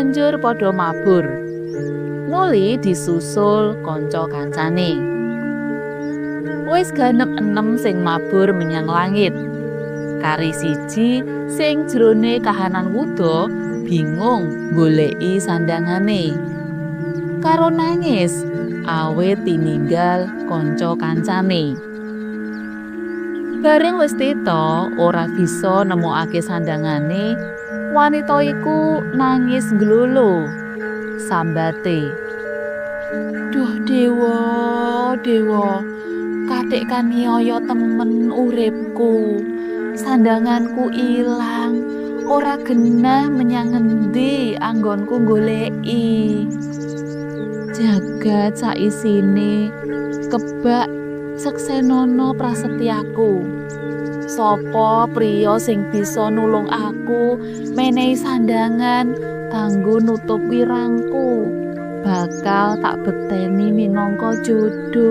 Banjur padha mabur. Nuli disusul kanca kancane. Wis ganep enem sing mabur menyang langit. Kari siji sing jrone kahanan wuda bingung goleki sandangane. Karo nangis awit tininggal kanca kancane. Bareng wis teta ora bisa nemokake sandangane, wanita iku nangis nglolo. Sambate, "Duh dewa, dewa, katik kaniaya temen uripku. Sandanganku ilang, ora genah menyang ngendi anggonku goleki. Jagat saisine kebak seksenono prasetyaku. Sapa priya sing bisa nulung aku menehi sandangan kanggo nutup wirangku? Bakal tak bekteni minangka jodoh."